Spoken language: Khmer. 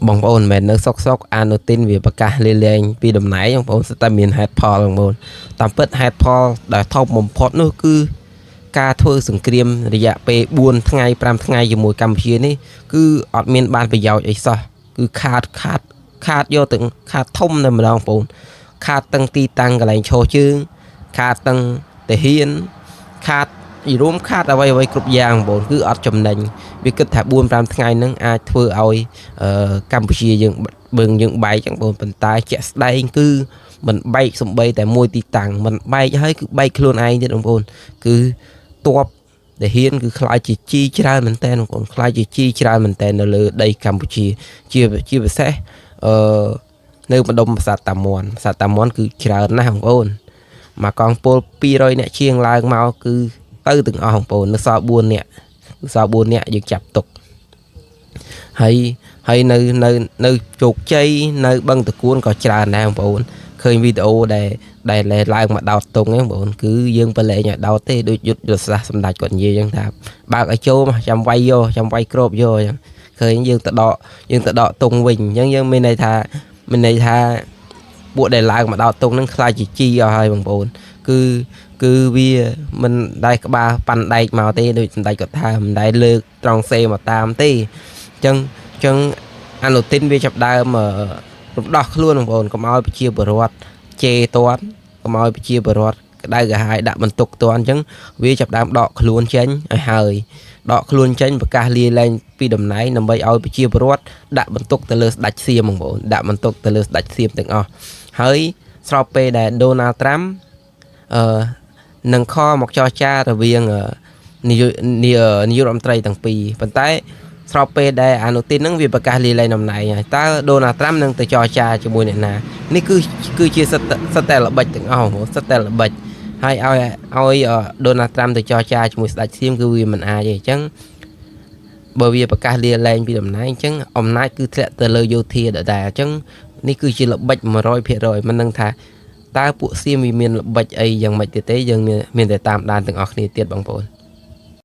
បងប្អូនមិនមែននៅសុកសុកអានុទីនវាប្រកាសលាលែងពីតំណែងបងប្អូនសិតតែមានហេតុផលបងប្អូនតាមពិតហេតុផលដែលធំបំផុតនោះគឺការធ្វើសង្គ្រាមរយៈពេល4ថ្ងៃ5ថ្ងៃជាមួយកម្ពុជានេះគឺអត់មានបានប្រយោជន៍អីសោះគឺខាតខាតខាតយកទាំងខាតធំតែម្ដងបងប្អូនខាតទាំងទីតាំងកន្លែងឈរជើងខាតទាំងទាហានខាតរួមខាតអ្វីអ្វីគ្រប់យ៉ាងបងប្អូនគឺអត់ចំណេញវាគិតថា4 5ថ្ងៃហ្នឹងអាចធ្វើឲ្យកម្ពុជាយើងបឹងយើងបែកចឹងបងប៉ុន្តែជាក់ស្ដែងគឺមិនបែកសំបីតែមួយទីតាំងមិនបែកហើយគឺបែកខ្លួនឯងទៀតបងប្អូនគឺតបដែលហ៊ានគឺខ្លាចជាជីច្រើនមែនតើបងប្អូនខ្លាចជាជីច្រើនមែនតើនៅលើដីកម្ពុជា ជាជាពិសេសអឺនៅម្ដុំប្រាសាទតាមាន់ប្រាសាទតាមាន់គឺច្រើនណាស់បងប្អូនមកកងពល200នាក់ជាងឡើងមកគឺទៅទាំងអស់បងប្អូននៅសល់4នាក់សល់4នាក់យើងចាប់ទុកហើយហើយនៅនៅនៅជោគជ័យនៅបឹងតកួនក៏ច្រើនដែរបងប្អូនឃើញវីដេអូដែលដែលឡើងមកដោតតុងហ្នឹងបងប្អូនគឺយើងប្រឡែងឲ្យដោតទេដូចយុទ្ធសាស្ត្រសម្ដេចគាត់និយាយអញ្ចឹងថាបើកឲ្យចូលមកចាំវាយយកចាំវាយគ្របយកអញ្ចឹងឃើញយើងទៅដកយើងទៅដកតុងវិញអញ្ចឹងយើងមានន័យថាមានន័យថាពួកដែលឡើងមកដោតតុងហ្នឹងខ្លាចជាជីអស់ហើយបងប្អូនគឺគឺវាមិនដែលក្បាលប៉ាន់ដែកមកទេដូចសម្ដេចគាត់ថាមិនដែលលើកត្រង់សេមកតាមទេអញ្ចឹងអញ្ចឹងអានុទីនវាចាប់ដើមរំដោះខ្លួនបងប្អូនកុំឲ្យប្រជាពលរដ្ឋជេរទាន់កុំឲ្យប្រជាពលរដ្ឋក្តៅក្រហាយដាក់បន្ទុកទាន់អញ្ចឹងវាចាប់ដើមដកខ្លួនចេញឲ្យហើយដកខ្លួនចេញប្រកាសលាលែងពីតំណែងដើម្បីឲ្យប្រជាពលរដ្ឋដាក់បន្ទុកទៅលើស្ដេចសៀមបងប្អូនដាក់បន្ទុកទៅលើស្ដេចសៀមទាំងអស់ហើយស្របពេលដែលដូណាល់ត្រាំអឺនឹងខលមកចរចារវាងនាយកនាយករដ្ឋមន្ត្រីទាំងពីរប៉ុន្តែស្របពេលដែលអានុទីននឹងវាប្រកាសលាលែងតំណែងហើយតើដូណាល់ត្រាំនឹងទៅចរចាជាមួយអ្នកណានេះគឺគឺជាសិតសិតតែល្បិចទាំងអស់បងប្អូនសិតតែល្បិចហើយឲ្យឲ្យដូណាល់ត្រាំទៅចរចាជាមួយស្ដេចសៀមគឺវាមិនអាចទេអញ្ចឹងបើវាប្រកាសលាលែងពីតំណែងអញ្ចឹងអំណាចគឺធ្លាក់ទៅលើយោធាដដែលអញ្ចឹងនេះគឺជាល្បិច100%មិនដឹងថាតើពួកសៀមវាមានល្បិចអីយ៉ាងម៉េចទៀតទេយើងមានតែតាមដានទាំងអស់គ្នាទៀតបងប្អូន។